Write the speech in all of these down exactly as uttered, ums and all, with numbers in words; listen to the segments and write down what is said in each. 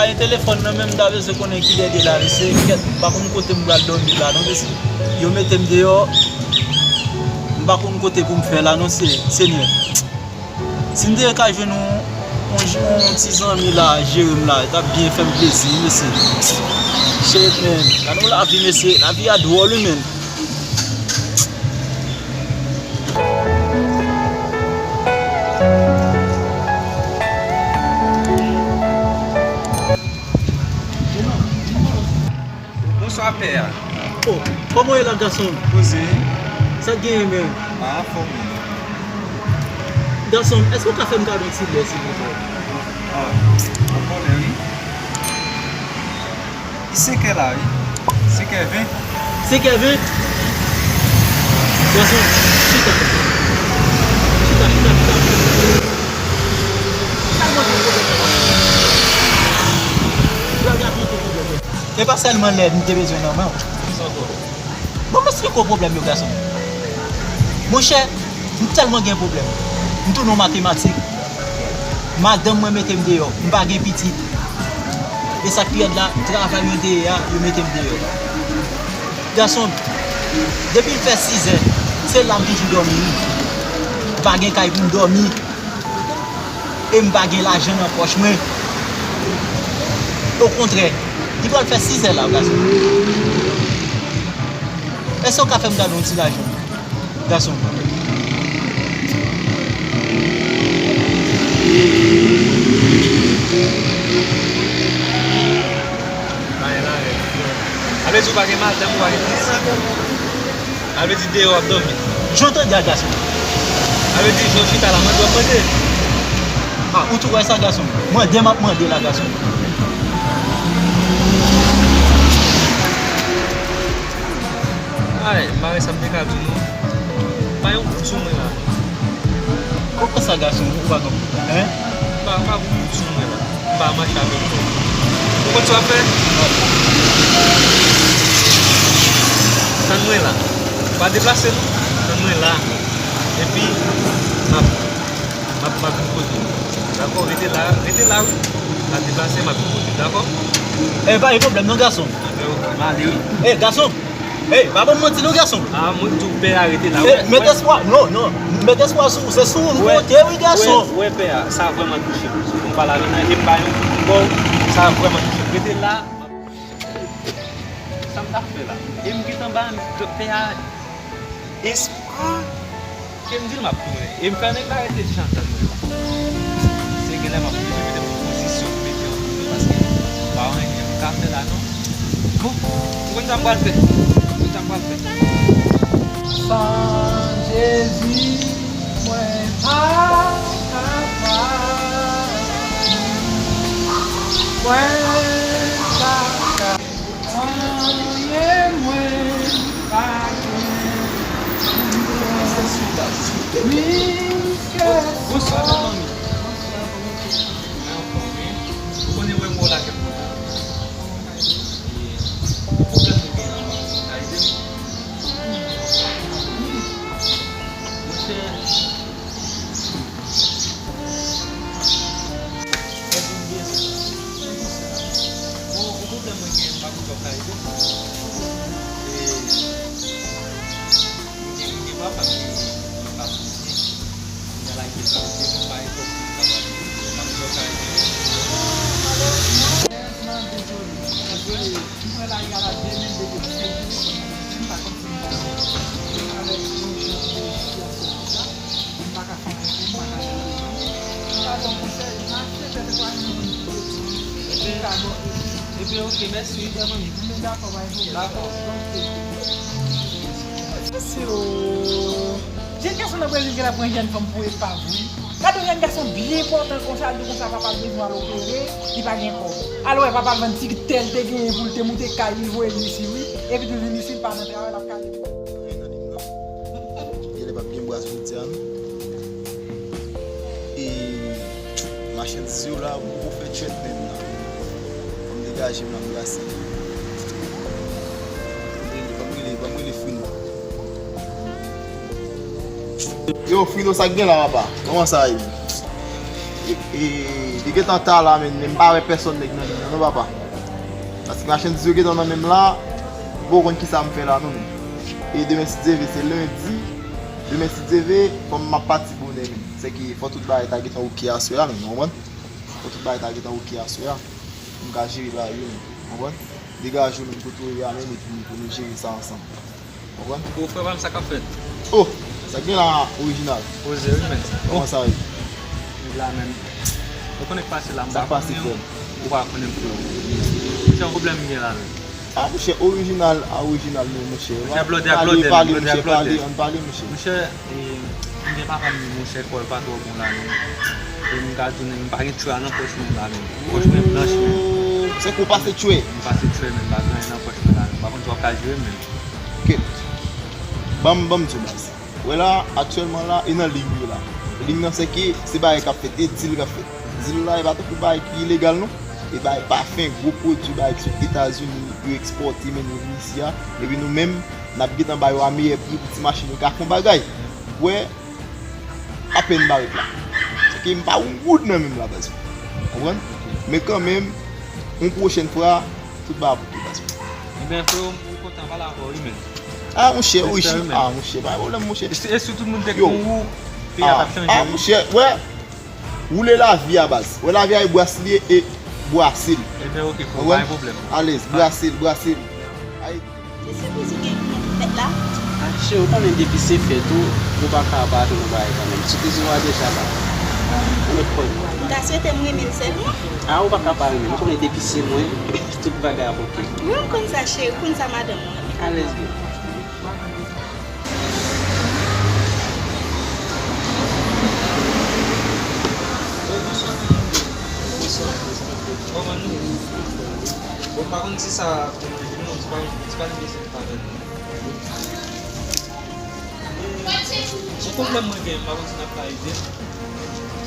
Gen telefòn nan, men m ta bezwen konnen kilè l ye la, mesye. Kèt, m pa konn kote m pral dòmi la non, mesye. Yo mete m deyò, m pa konn kote pou m fè la non, se, Senyè. Si m te ka jwenn yon, yon, yon ti zanmi la, jere m la, t ap byen fè m plezi, mesye. Shit, man. Gade yon lavi, mesye. Lavi a dwòl, wi, man. Bonswa, pè a. Oh, kòman w ye la, gason? Poze. Sa k genyen, men? A, anfòm. Gason, èske w ka fè m kado yon ti lè, silvouplè? A, anfòm, wi. Li senkè la, wi. Senkè ven. Senkè ven? Gason, chita. Chita, chita, chita. Sa k mande pwoblèm nan? Pral rakonte pwoblèm nan. E pa sèlman lè m te bezwen nan men w. Bon, m esplike w pwoblèm yo, gason. Monchè, m tèlman gen pwoblèm. M tounen yon matematik. Madanm mwen mete m deyò. M pa gen pitit. E sa k pi rèd la, travay mwen te ye a, yo mete m deyò. Gason, depi l fè sizè, se la m toujou dòmi, wi. M pa gen kay pou m dòmi. E m pa gen lajan nan pòch mwen. Okontrè, li pral fè sizè la, gason. Èske w ka fè m gade yon ti lajan, gason? Sa vle di w pa gen madanm, ou pa gen pitit. Sa vle di deyò w ap dòmi. Jan w tande a, gason. Sa vle di jan w chita la, mande w ap mande. A, ou tou wè sa, gason. Mande m ap mande la, gason. Ay, m pa wè sa m te ka di w non. Bay yon kout sou mwen la. Kòman sa, gason, ou pa konn, en? M pa, m pa pou kout sou mwen la. M pa mache avèk ou. Ou konn sa w ap fè? Tann mwen la. Pa deplase non. Tann mwen la. Epi, m ap, m ap, m ap vin kote w. Dakò? Rete la, rete la, wi. Pa deplase, m ap vin kote w. Dakò? E, pa gen pwoblèm non, gason. Anben, oke, m ale, wi. E, gason! Ey, pa ban m manti non, gason. A, mwen tou pè a rete la. Ey, met espwa, non, non. Met espwa sou, se sou ou m konte, wi, gason. Ou wè, ou wè pè a, sa vrèman touche m. Si pou m pale avè w, e m ba yon bon, sa vrèman touche m. Rete la. Sa m t ap fè la? E m gentan ba pè a espwa. Ke m di l m ap tounen. E m fè nèg la rete chante mwen la. Se genlè m ap bezwen mete m nan pozisyon pou mete yon tounen paske m pa wè anyen m ka fè la non. Bon, ou konn sa m pral fè? Ou konn sa m pral fè? San Jezi, mwen pa kapab. Mwen pa ka. Anyen mwen pa gen. Bonswa, bèl manmi. Mwen anfòm, wi. Ou konnen wè m wè w la kèk moman. E, pwoblèm mwen gen la, ou ka ede m? Monchè, Bon, yon pwoblèm mwen gen, m pa konn si w ka ede m. E, m gen, m gen papa m ki, ki pa posib. Kounye a la, li te pral, li te pral pa enpòte, m pa pral, m pa konn si w ka ede m. Malèrezman, dezole. Dezole. Mwen la, y a la demen de demen. M pa konn si m ka fè avèk yon jan de sitiyasyon konsa. M pa ka fè anyen, m pa ka fè anyen. M ta ba w konsèy, mache fè de twa moun ki te di, m ta ba w. Ebyen, oke, mèsi, wi, bèl manmi. Ebyen, dakò, bay pwoblèm. Dakò. Oke. Mesye o. Jèn gason nan Brezil genlè pran jèn fanm pou epav, wi. Gade yon jèn gason byen pòtan konsa, l di konsa papa l bezwen al opere, li pa gen kòb. Alò, wè, papa l vann ti tè l te genyen pou l te moute kay li, l voye l isi, wi. Epi tou vin isi, l pa nan travay, l ap kache. Genlè p ap gen bras jodi a non. E machandiz yo la poko fè tchèt menm nan. Fò m degaje m nan brase. Ban m rele, ban m rele, ban m rele Frino. Yo, Frino, sa k gen la, papa? Kòman sa ye? E, e, li gentan ta la, men, men m pa wè pèsòn nèg nan liy nan, non, papa. Paske machandiz yo gentan nan men m la, m poko konn kisa m fè la, non, men. E demen, si Dye vle, se lendi. Demen, si Dye vle, fò m ap pati bonè, men. Sèke fò tout bagay ta gentan oke aswè a, men, ou konprann? Fò tout bagay ta gentan oke aswè a. Pou m ka jere bagay yo, men. Ou konprann? Degaje w menm kote w ye a menm epi pou nou jere sa ansanm. Ou konprann? Bon, frè pa m, sa k ap fèt? Oh! Sa k gen la, Orijinal? Poze wi, men. Kòman sa ye? Vin la menm. Ou konnen k pase la, m pa konnen w. Ou pa konnen m, frè. Se yon pwoblèm m gen la menm. Ah, monchè, Orijinal a Orijinal, non, monchè. Monchè, blòdè ak blòdè, blòdè ak blòdè. Ann pale, monchè. Monchè, e, m gen papa m, monchè, kò l pa twò bon la, non. E m ka tounen, m pa gen tchwa nan pòch mwen la, non. Pòch mwen blanch, men. Oh, se kou pase tchwe? M pase tchwe, men m pa gen anyen nan pòch mwen la, non. M pa konn si w ap ka jere, men. Kèt. Ban m, ban m di w, baz. Wè la, aktyèlman la, e nan liy li ye la. Liy nan se ke, se bagay k ap fèt, e dil k ap fèt. Dil la, e pa tankou bagay ki ilegal, non. E bagay pafen, gwo pwodui, bagay ki sot Etazini, yo ekspòte, men yo vin isi a. Epi nou menm, n ap gentan ba yo a meyè pri pou ti machin yo ka fè yon bagay. Wè, apèn barèt la. Se ke m pa yon goud nan men m la, baz. Konprann? Men kanmenm, yon pwochèn fwa, tout bagay pou tou, baz. Ebyen, frè, m kontan pale avè w, wi, men. Ah, monchè, wi, ah, monchè, pa gen pwoblèm, monchè. E si, e si tout moun te kon ou, peyi a t ap chanje, ah, wi. Monchè, wè. Woule lavi a, baz. Wè, lavi a e bwase li ye, e bwase l. Ebyen, oke, frè, pa gen pwoblèm. Alèz, bwase l, bwase l. Ay. Se sipriz ou gen pou mwen pou fèt la? Ah, cheri, ou konnen depi se fèt ou, ou pa ka pa atann yon bagay kanmenm. Sipriz ou a deja la. Yon lòt fwa. M ta swete m renmen l sèlman. Ah, ou pa ka pa renmen l. Ou konnen depi se mwen, tout bagay ap oke. Wi, m konn sa, cheri, ou konn sa madanm mwen. Alèz, baby. Kòman nou? Bon, m pa konn si sa ap deranje nou, se pa, se pa yon bezwen pa vin. Yon pwoblèm mwen gen, m pa konn si n ap ka ede m.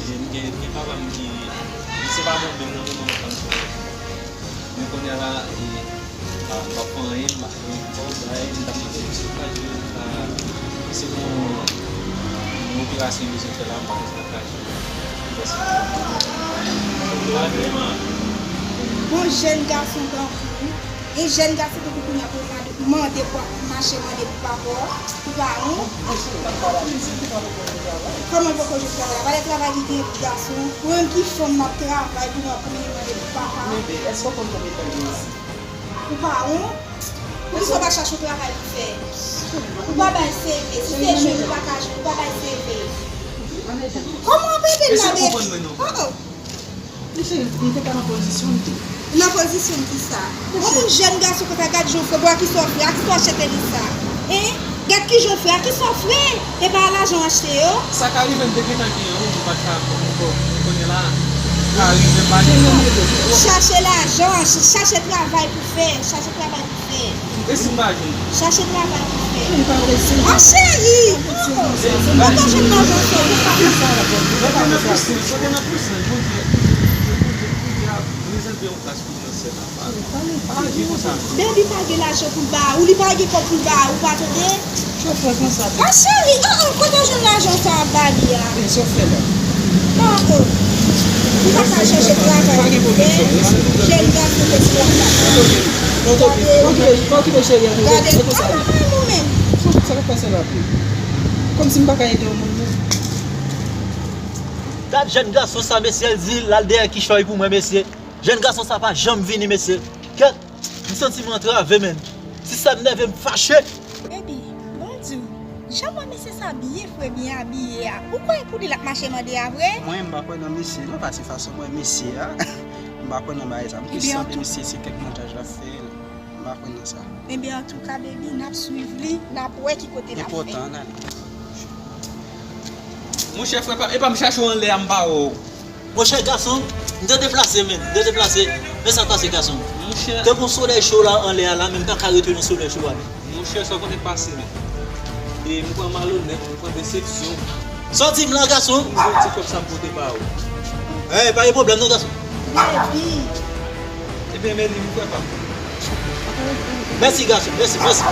E m gen, m gen papa m ki, li se pa bon menm nan moman an. Men kounye a la, e, a, m pa fè anyen, m pa fè anyen, m pa fè anyen, m t ap mande si w ka jere, a, se pou yon operasyon yo bezwen fè la, m pa konn si n ap ka jere. Bon, jèn gason tankou w, e jèn gason tankou kounye a pou w mande, mande pou ap mache mande pou papa w, pou pa wont. Kòman l poko jwenn travay? Apa lè travay li gen gason? Mwen menm ki fanm m ap travay pou mwen ap mande pou papa. Bebe, èske w konn konbyen tan m gen isi? Ou pa wont? Poukisa w pa chache yon travay pou fè? Ou pa bay C V. Si se jèn ou pa ka jwenn, ou pa bay C V. Kòman w ap ede l la, bebe? Èske w konprann mwen non? Oh, oh. Mesye, m te ka nan pozisyon m tou. Nan pozisyon m kisa? Yon moun jèn gason konsa, gad jan w fre, bon, a kisa w fre, a kisa w achte tenis sa? Hein? Gad kijan w fre, a kisa w fre? E pa lajan w achte yo? Sa ka rive m te gentan gen yon, m pa t ka, m konnen la. Ka rive m pa gen yon. Chache lajan, ch-, chache travay pou fè, chache travay pou fè. E si m pa jwenn? Chache travay pou fè. An cheri! Kote w jwenn lajan sa? Mwen te nan plis, mwen te nan plis, Bondye, Bondye, Bondye, Bondye ap rezève yon plas pou mwen nan syèl la. Pa, pa aji konsa. Baby pa gen lajan pou l ba ou, li pa gen kòb pou l ba ou, pa tande? Chofè konsa. An cheri, an, an, kote w jwenn lajan sa w ap ba li a? Men sa w fè la. An, an. Ou pa ka chèche travay pou fè, jèn gason esklav la. Gade, gade, a pa bay nou menm. Sa k ap pase la pou? Kòmsi m pa ka ede yon moun menm. Gad jèn gason sa, mesye, l di l al dèyè kichòy pou mwen, mesye. Jèn gason sa pa janm vini, mesye. Kèt, m santi m antrave, menn. Ti sa m nève, m fache. Baby, bon di w, jan m wè mesye sa byen fre, byen abiye a, ou kwè e pou li l ap mache mande a vre? Mwen, m pa kwè nan mesye non, paske fason m wè mesye a, m pa kwè nan bagay sa. M plis santi mesye se kèk montaj l ap fè. M pa kwè nan sa. Ebyen, antouka, baby, n ap swiv li, n ap wè ki kote l ap fè. Enpòtan, ann ale. Monchè, frè pa, epa m chache w anlè a, m pa wè w. Monchè, gason, m te deplase, men, m te deplase. Men sa k pase, gason. Monchè. Te gon solèy cho la anlè a la, men m pa ka rete nan solèy cho a, men. Monchè, sa w konnen k pase, men. E m pran malonèt, m pran desepsyon. Sa w di m la, gason? M jwenn ti kòb sa m pote ba ou. Eh, pa gen pwoblèm non, gason. Baby. Ebyen, men li, m kwè pa. Mèsi, gason, mèsi, mèsi.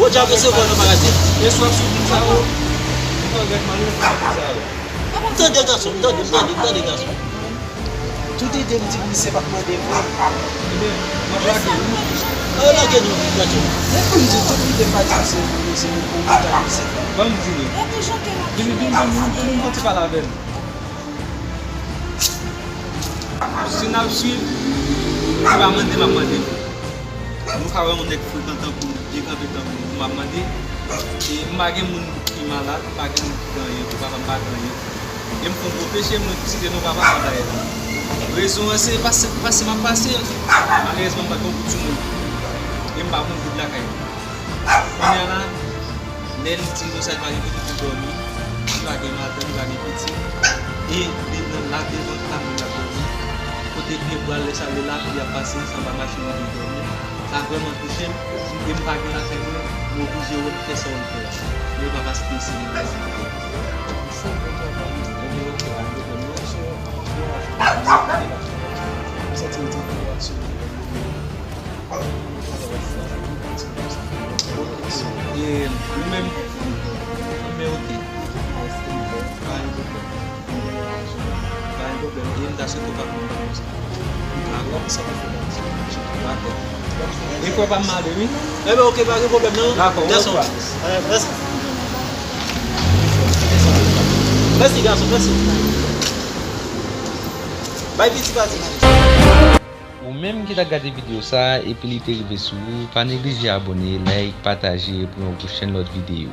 Bondye ap resevwa nou, pa rate. E sou ap sou moun sa yo, ou pa rèt malonèt pou moun sa yo. Tande gason, tande, tande, tande gason. Tout ide m di misye p ap mande vre. Ebyen, m ap lage wi. Lage nou, lage nou. Depi m di tout ide m pa di misye, misye, misye, misye. Ban m di nou. Vini, vini, vini, vini, vini, vini, vini pale avè m. Si n ap swiv, se pa mande m ap mande nou. Nou ka wè yon nèg frekan tankou m, byen kanpe tankou m, m ap mande. E m pa gen moun ki malad, m pa gen moun ki gen anyen tou, papa m pa gen anyen tou. E m fè yon gwo peche, m site non papa m dayè. Rezon an se pase, pase m ap pase. Malerezman, m pa gen yon goud sou mwen. E m pa gen yon goud lakay mwen. Kounye a la, lè l di nou sa, li pa gen kote pou dòmi, li pa gen madanm, li pa gen pitit, e li nan la devan kay mwen l ap dòmi. Kote pye pral lè sa, lè lapli ap pase, sa pa mache, li vin dòmi. Sa vrèman touche m, e m pa gen lakay mwen, m oblije wè m fè sa w fè a. Men pa paske se mwen ki fè. Ebyen, oke, pa gen pwoblèm, non. M santi m te fè yon aksyon. E, ou menm, men oke. Pa gen pwoblèm. Pa gen pwoblèm. E m ta swete w pa konn bagay sa. Dakò? Dakò. E kwè pa m ale, wi. Enben, oke, pa gen pwoblèm, non. Dakò, gason. Mèsi. Mèsi, gason, mèsi. Bay piti pati. Ou menm ki t ap gade videyo sa a epi li te rive sou ou, pa neglije abòne, like, pataje pou yon pwochèn lòt videyo.